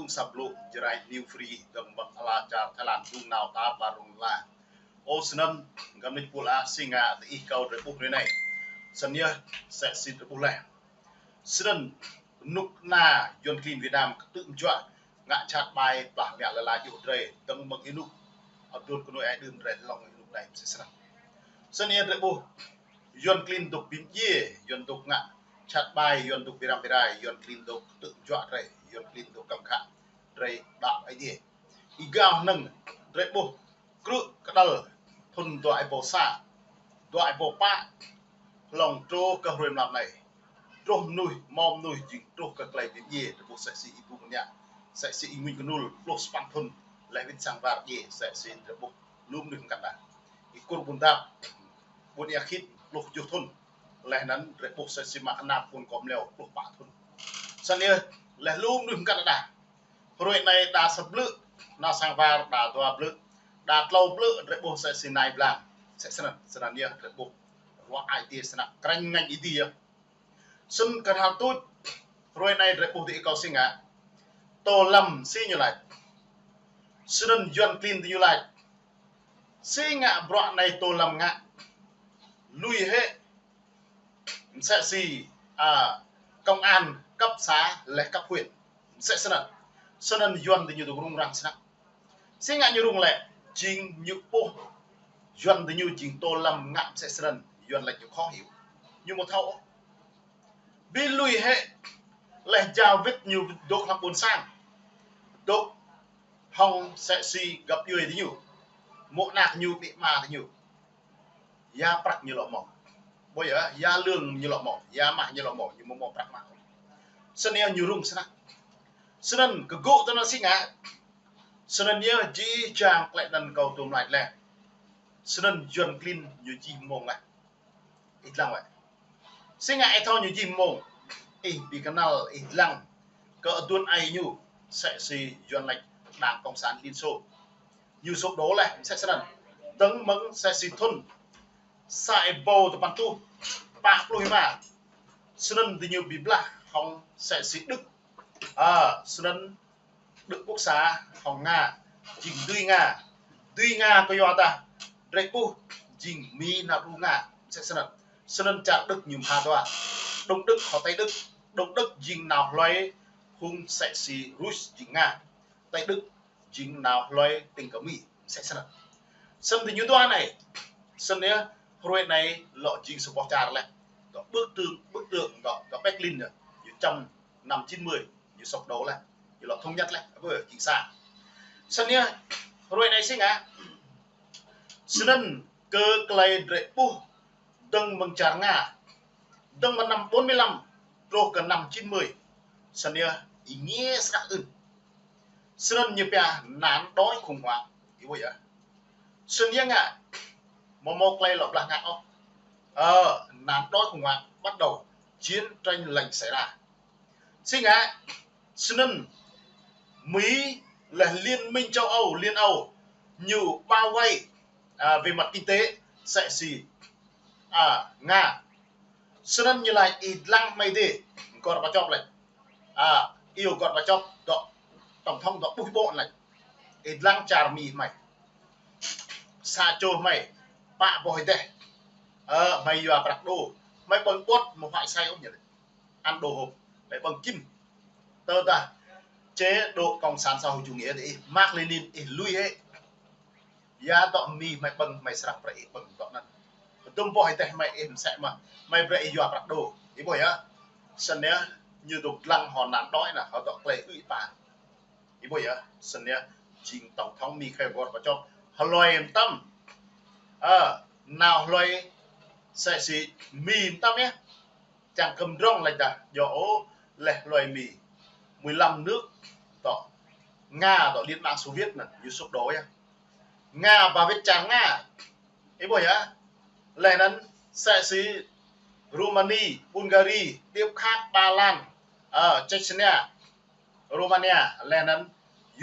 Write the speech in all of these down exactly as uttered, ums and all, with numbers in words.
Sa blŭ Jrai New Free dơ̆ng mơ̆ng ala čar Thái Lan dŭng nao ta ƀar rŭng la. Ơ, snăn, găp anai pul a, si ngă tơ ih kâo drei ƀuh ră anai. Snăn yơh, msĕ si drei ƀuh leh. Snăn, rơnŭk rơna Yuăn klin Việt Nam ktư̆ mjuă ngă jhat ƀai plah mă lŏn ala juh drei, dơ̆ng mơ̆ng ênuk adon kơnuih ai đưm drei hlŏng ênuk anai msĕ snăn. Snăn yơh drei ƀuh, Yuăn klin dôk bi mdjiê, Yuăn dôk ngă jhat ƀai, Yuăn dôk bi răm bi rai, Yuăn klin dôk ktư̆ mjuă drei, Yuăn klin dôk kăm khă drei đăo Aê Diê. Ih gao hnơ̆ng drei ƀuh krư̆ kơđăl thŭn dua êbâo sa, dua êbâo pă, hlŏng truh kơ hruê mlam anai. Truh mnuih, mâo mnuih jing truh kơ klei bi mdjiê, drei ƀuh msĕ si Y Bung Nia, msĕ si Y Nguyen Khnul, pluh sapăn thŭn, leh wĭt sang war djiê, msĕ si drei ƀuh lu mnuih mkăn đa. Y Kur Bundap, ƀuôn Êa Khit, pluh kjuh thŭn. Leh anăn drei ƀuh msĕ si Mă Knap, ƀuôn Kom Leo, pluh pă thŭn. Snăn yơh, leh lu mnuih mkăn đa. Hruê anai đa sa blư̆, nao sang war đa dua blư̆, đa tlâo blư̆ drei ƀuh msĕ si nai blang. Msĕ snăn, snăn yơh drei ƀuh ruă ai tiê snăk krĕng ngăn ih tiê yơh. Snăn kơ hal tuč, hruê anai drei ƀuh ti ih kâo si ngă. Tô Lâm si ñu lač. Snăn Yuăn klin ti ñu lač. Si ngă bruă anai Tô Lâm ngă. Lui hĕ msĕ si, a, công an cấp xã leh cấp huyện. Msĕ snăn. Snăn Yuăn ti ñu dôk rŭng răng snăk. Si ngă ñu rŭng lĕ, jing ñu ƀuh Yuăn ti ñu jing Tô Lâm ngă msĕ snăn, Yuăn lač ñu khó hiểu. Ñu mâo thâo ôh. Bi lui hĕ, leh jao wĭt ñu dôk hlăm ƀuôn sang. Dôk hŏng msĕ si găp djuê ti ñu. Mô̆ anak ñu, amĭ ama ti ñu. Ya prăk ñu lŏ mâo. Ƀuh yơh, ya lương ñu lŏ mâo, ya mah ñu lŏ mâo, ñu mâo mâo prăk mah. Snăn yơh ñu rŭng snăk. Snăn kơ gŭ tơ anăn si ngă. Snăn yơh jih jang klei anăn kâo tuôm lač leh. Snăn Yuăn klin ñu jih mông leh. Ih dlăng wĕ. Si ngă ih thâo ñu jih mông. Ih bi kơnăl, ih dlăng. Kơ aduôn ai ñu. Msĕ si Yuăn lač Đảng Cộng sản Liên Xô. Ñu sụp đổ leh, msĕ snăn. Dơ̆ng mơ̆ng msĕ si thŭn sa êbâo dua păn êtuh pă pluh êma. Snăn ti ñu bi blah hŏng msĕ si Đức. A, snăn Đức Quốc xã hŏng Nga, jing dưi Nga. Dưi Nga kơ yua dah drei ƀuh jing Mi nao đru Nga, msĕ snăn. Snăn čar Đức ñu mha dua. Đông Đức hŏng Tây Đức. Đông Đức jing nao hluê phung msĕ si Rus jing Nga. Tây Đức jing nao hluê tĭng kơ Mi, msĕ snăn. Snăn ti ñu dua anai, snăn yơh, hruê anai lŏ jing sa boh čar leh. Dŏ bức tường, bức tường dŏ, dŏ Berlin yơh, ñu čăm năm chín mươi, ñu sụp đổ leh, ñu lŏ thống nhất leh, ƀơ jing sa. Snăn yơh, hruê anai si ngă, snăn kơ klei drei ƀuh dơ̆ng mơ̆ng čar Nga. Dơ̆ng mơ̆ng năm bốn mươi lăm truh kơ năm chín mươi. Snăn yơh, ih ngă srah ưn. Snăn ñu pia nạn đói khủng hoảng. Ih ƀuh yơh. Snăn yơh ngă. Mâo mâo klei lŏ blah ngă ôh. Ơ, nạn đói khủng hoảng bắt đầu, chiến tranh lạnh xảy ra. Si ngă, snăn Mi leh Liên minh châu Âu, Liên Âu, ñu bao vây, à, về mặt kinh tế, msĕ si, à, Nga. Snăn ñu lač ih dlăng hmei dê, Gorbachev lač. À, iêu Gorbachev dŏ tổng thống dŏ ƀuh ƀô̆ lač. Ih dlăng čar Mi hmei. Sa čô hmei, pă boh êdeh. Ơ, hmei yua prăk đô. Hmei ƀơ̆ng ƀuăt mơ̆ huăi sai ôh ñu lač. Ăn đô hôp, hmei ƀơ̆ng čim. Tơdah chế độ cộng sản xã hội chủ nghĩa ti ih, Mark Lenin ih lui hĕ. Ya dŏ Mi hmei ƀơ̆ng, hmei srăng brei ih ƀơ̆ng dŏ anăn. Dŭm boh êdeh hmei ih msĕ mơh, hmei brei ih yua prăk đô. Ih ƀuh yơh. Snăn yơh, ñu dôk dlăng hŏ nạn đói anăn, hŏ dŏ klei ư̆ êpa. Ih ƀuh yơh, snăn yơh, jing tổng thống Mikhail Gorbachev. Hluê mtam. Ơ, nao hluê msĕ si Mi mtam yơh. Čang kơmdrŏng lač dah, djŏ ôh, leh hluê Mi. Mười lăm nước dŏ Nga, dŏ Liên bang Xô Viết anăn, ñu sụp đổ yơh. Nga ba wĭt čar Nga. Ih ƀuh yơh. Leh anăn msĕ si Rumani, Bulgari, điêp khak Ba Lan, ơ, Chechnya, Romania, leh anăn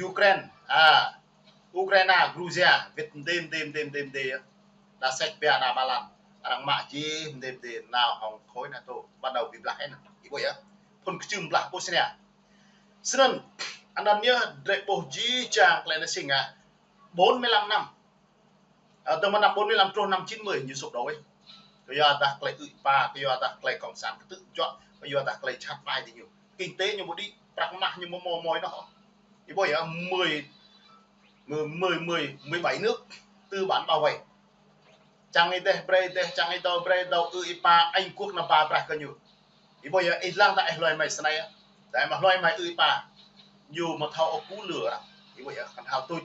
Ukraine, à, Ukraina, Georgia, wĭt mdê, mdê, mdê, mdê, mdê, yơh. Đa Serbia, đa Ba Lan, arăng mă jih mdê, mdê, nao hŏng khối NATO, bắt đầu bi blah anăn. Ih ƀuh yơh. Phŭn kčưm blah Bosnia. Snăn, Anŭn yơh drơi ƀuh jih jang tơlơi anai sing ah, bốn mươi lăm năm. Ơ, tơdang mơ̆ng năm bốn mươi lăm truh năm chín mươi ñu sụp đổ. Kơ yua dah tơlơi ư̆ ƀă, kơ yua dah tơlơi cộng sản kơtư̆ juă, kơ yua dah tơlơi jhat ƀai tơ ñu. Kinh tế ñu ƀu đĭ, prăk mah ñu mơ̆ mơ̆ mơ̆ ñu. Ih ƀuh yơh, mười, mười, mười, mười, mười bảy nước tư bản bao vây. Čang ih dêh brơi dêh, čang ih dâo brơi dâo, ư̆ ƀă, Anh quốc nao ba brah kơ ñu. Ih ƀuh yơh, ih lăng ta ih hlơi mơi snei ah. Dai mă hlơi mơi ư̆ ƀă. Ñu mơ̆ thâo ôh kơ lŏn arăng. Ih ƀuh yơh, kăn hal tuč.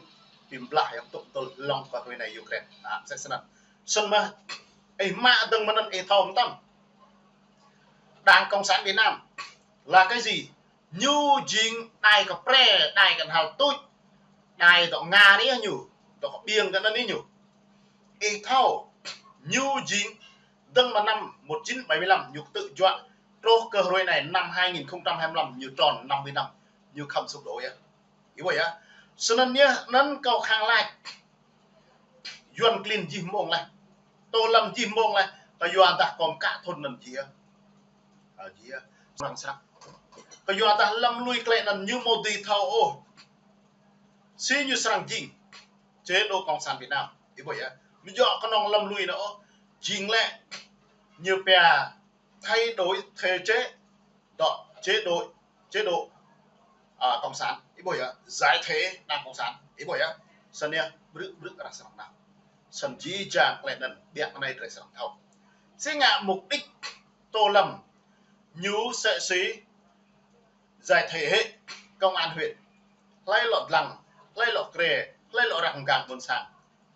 Pim blah yơh tŭk tơl lŏng kơ hrơi anai Ukraine. Anŭn, sĕ snăn. Snăn mơ̆, ih mă dơ̆ng mơ̆n anŭn ih thâo mơtam. Đảng Cộng sản Việt Nam là cái gì? Ñu jing đai kơ pre, đai kăn hal tuč. Đai dŏ Nga anai ñu, dŏ kơ ƀing kơ anŭn anai ñu. Ih thâo, ñu jing dơ̆ng mơ̆ng năm một chín bảy mươi lăm ñu kơtư̆ juă, truh kơ hrơi anai năm hai nghìn không trăm hai mươi lăm ñu tròn năm mươi năm, ñu khŏm sụp đổ yơh. Ih ƀuh yơh. Snăn yơh, anŭn kâo khăng laĭ. Yuăn klin jih mơ̆ng laih. Tô Lâm jih mơ̆ng laih. Kơ yua dah kŏm kă thŭn anŭn jih yơh. Ơ, jih yơh. Srăng srăng. Kơ yua dah lăm lui klĕ anŭn ñu mơ̆ dưi thâo ôh. Si ñu srăng jing. Chế độ Cộng sản Việt Nam. Ih ƀuh yơh. Mơ̆ yua kơnơ̆ng lăm lui anŭn ôh. Jing lĕ. Ñu pia thay đổi thể chế, đó, chế độ, chế độ, à, cộng sản, ih ƀuh yơh, giải thể đảng cộng sản, ih ƀuh yơh, snăn yơh, brư̆ brư̆ arăng srăng nao. Snăn jih jang klĕ anŭn, ƀiă anai drơi srăng thâo. Sing ah mục đích Tô Lâm, ñu sĕ si, giải thể hết công an huyện. Hlơi lŏ dlăng, hlơi lŏ krê, hlơi lŏ răng gang ƀôn sang.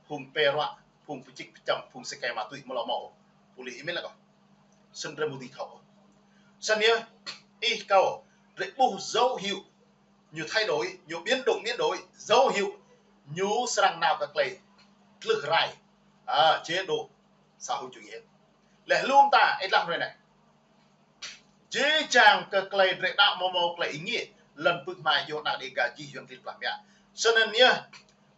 Phung pê ruă, phung pơčĭk pơčăm, phung sơkê ma túy mơ̆ lŏ mâo. Pôlis ih mĭn lĕ kơ. Snăn drơi mơ̆ dưi thâo. Snăn yơh, ih kâo, drơi ƀuh dấu hiệu ñu thay đổi, ñu biến động, biến đổi, dấu hiệu ñu srăng nao kơ klĕ tlưh rai. À, chế độ xã hội chủ nghĩa. Lĕ lŏm ta, ih lăng hrơi anai. Jih jang kơ klĕ drơi đăo mơ̆ mâo klĕ ih ngă, lŏn pưk mai yua ană Dêga jih Yuăn klin plah mă. Snăn yơh,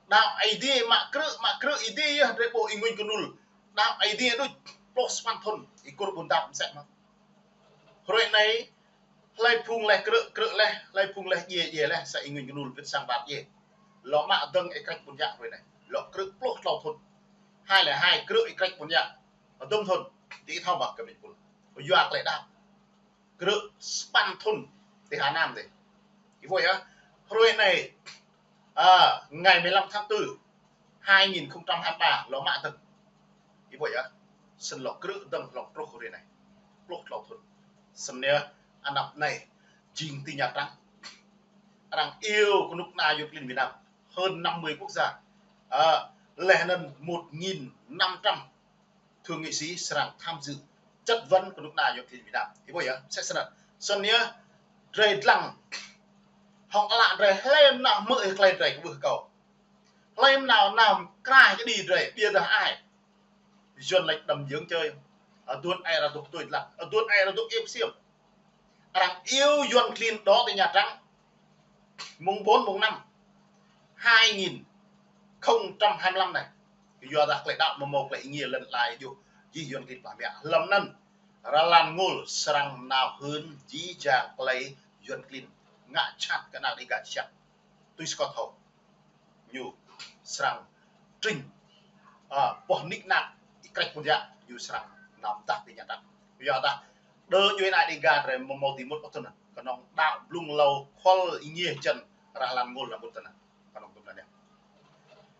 đăo Aê Diê mă krư̆, mă krư̆ Aê Diê yơh, drơi ƀuh ih ngui kơnul. Đăo Aê Diê đôč, pluh sapăn thŭn, ih kơkuh ƀuôn dap msĕ mơ̆. Hrơi anai, hlơi phung lĕ krư̆, krư̆ lĕ, hlơi phung lĕ djiê, djiê lĕ, sa ih ngui kơnul wĭt sang ƀar djiê. Lŏ mă dơ̆ng ih krĕč ƀuôn yă hrơi anai. Lŏ krư̆ pluh klâo thŭn. Hai lĕ hai krư̆ ih krĕč ƀuôn yă. Adŭm thŭn, ti thâo mă kơ mĭn pul. Yua klĕ đăo. Krư̆ sapăn thŭn ti Hà Nam dih. Ih ƀuh yơh. Hrơi anai, à, ngày mười lăm tháng tư, hai nghìn không trăm hai mươi ba, lŏ mă dơ̆ng. Ih ƀuh yơh. Snăn lŏ krư̆ dơ̆ng hlŏng truh hrơi anai. Pluh klâo thŭn. Snăn yơh, anăp anai, jing ti Nha Trang. Arăng iâu kơnuk kơna Yuăn klin Việt Nam. Hơn năm mươi quốc gia. À, lĕ anŭn một nghìn năm trăm thượng nghị sĩ srăng tham dự chất vấn kơnuk kơna Yuăn klin Việt Nam. Ih ƀuh yơh, sĕ snăn. Snăn yơh, drơi dlăng. Hŏng ală drơi hlơi nao hmư̆ ih klĕ drơi kơ ƀuh kâo. Hlơi nao nao krah kơ đĭ drơi, ƀiă dah ai. Yuăn lač đăm dưi čơi. Aduôn ai arăng dŏ tui dlăng. Aduôn ai arăng dŏ iâu ksiêm. Arăng iâu Yuăn klin đŏ ti Nha Trang. Mơ̆ng ƀôn mơ̆ng năm hai nghìn không trăm hai mươi lăm anai. Yua dah klĕ đăo mơ̆ mâo klĕ ih ngă lŏn lai yơh. Jih Yuăn klin plah mă. Lăm anŭn. Ralan ngul srăng nao hưn jih jang klĕ Yuăn klin ngă jhat kơ ană Dêga čih. Tui skot thâo. Ñu srăng tring. À, boh nik nak, ih krĕč ƀuôn yă, ñu srăng nao mdah ti Nha Trang. Yua dah, đơ djuai ană Dêga drơi mơ̆ mâo ti mŭt ƀuh tơnăn. Kơnơ̆ng đăo blung hlâo khul ih ngă čăn, ralan ngul nao ƀuh tơnăn. Kơnơ̆ng tŭm anŭn yơh.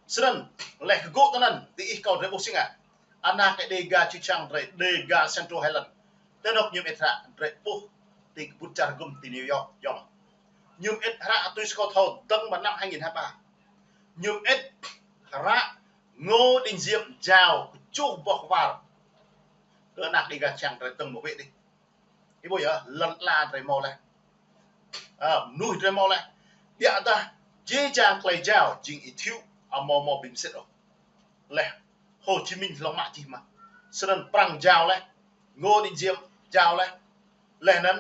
Snăn, lĕ kơ gŏ tơnăn, ti ih kâo drơi ƀuh sing ah. Ană kơ Dêga čih čang drơi, Dêga Central Highland. Tơnŏk ñu mơit hră, drơi ƀuh, ti kơƀut čar gŭm ti New York, yom. Ñu mơit hră tui skot thâo dơ̆ng mơ̆ng năm hai nghìn hai ba. Ñu mơit hră Ngô Đình Diệm jao kơčuh boh war. Kơ ană Dêga čang drơi dơ̆ng mơ̆ wĕ dih. Ih ƀuh yơh, lŏn ala drơi mâo laih. À, mơnuih drơi mâo laih. Ƀiă dah, jih jang klĕ jao, jing ih thâo, amâo mâo ƀing sĭt ôh. Laih, Hồ Chí Minh hlŏng mă čih mơ̆. Snăn Prăng jao laih, Ngô Đình Diệm jao laih. Laih anŭn,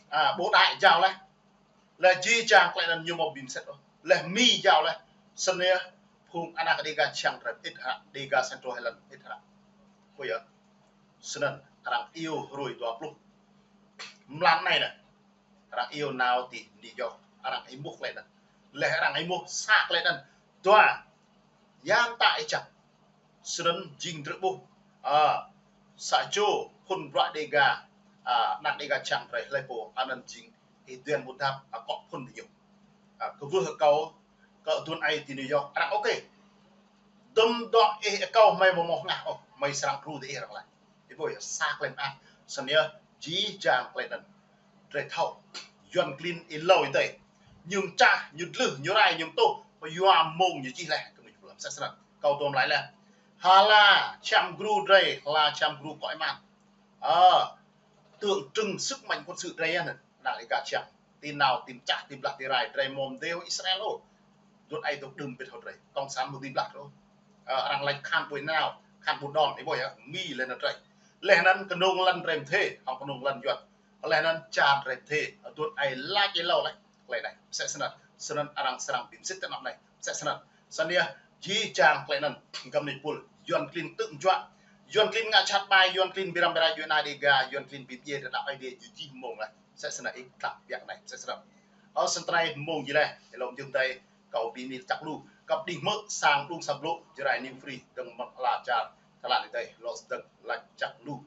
à, Bộ Đại jao laih. Laih jih jang klĕ anŭn ñu mâo ƀing sĭt ôh. Laih Mi jao laih. Snăn yơh, phung ană kơ Dêga čang drơi mơit hră, Dêga Central Highland mơit hră. Ƀuh yơh. Snăn arăng iâu hrơi dua pluh. Mlan anai nă. Arăng iâu nao ti New York. arăng ih mŭt tơlơi anŭn. Laih arăng ih mŭt sa tơlơi anŭn. Dua, yang ta ih čang. Snăn jing drơi ƀuh. A, sa čô phŭn bruă Dega, a, anak Dega čang drơi hlơi pô, anăn jing ih Duen Mutap, a, kŏ phŭn diñu. A, kơ wơh kâo, kơ aduôn aê ti New York, arăng ôkê. Dŭm dŏ ih kâo hmei mơ̆ mơ̆ ngă ôh, hmei srăng kru tơ ih arăng laĭ. Ih ƀuh yơh, sa tơlơi mơak, snăn yơh, jih jang tơlơi anŭn. Drơi thâo, Yuăn klin ih lâo ih tơi. Ñu čah, ñu dlưh, ñu rai, ñu tuh, pơyua mông ñu čih laih, kơ mĭn pơlăm, msĕ snăn. Kâo tuôm laĭ laih. Hla čăm gru drơi, hla čăm gru kŏ ih mơ̆n. Ơ, tượng trưng sức mạnh quân sự drơi anŭn, anak Dega čang. Ti nao, ti čah, ti blah, ti rai, drơi mơ̆ mdê hŏ Israel ôh. Aduôn aê tŏk đưm pĭt hŏ drơi. Cộng sản mơ̆ ti blah ôh. Ơ, arăng laĭ khan ƀu nao, khan ƀu đon, ih ƀuh yơh, Mi laih anŭn drơi. Laih anŭn kơnung lăn drơi mdê, hŏng kơnung lăn Yuăn. Laih anŭn čar drơi mdê, aduôn aê laĭ ih lâo laih. Tơlơi anai, msĕ snăn, snăn arăng srăng bi msĭt tơ anăp anai, msĕ snăn. Snăn yơh, jih jang tơlơi anŭn, găm nĭ pul, Yuăn klin tơ̆ng juă. Yuăn klin ngă čăt ƀai, Yuăn klin bi răm bi rai djuai ania Dega, Yuăn klin bi mdjiê tơ anăp Aê Diê, jih jih mông laih. Msĕ snăn ih tlăp biă anai, msĕ snăn. Ơ, snăn tơlơi mông jih laih, ih lŏm jơ̆ng tơi, kâo bi mĭn čăk lu. Kăp đih mơ̆ sang đung sa blô̆, Jrai New Free, dơ̆ng mơ̆ng ala čar, tơlơi anai tơi, lŏ dơ̆ng lač čăk lu.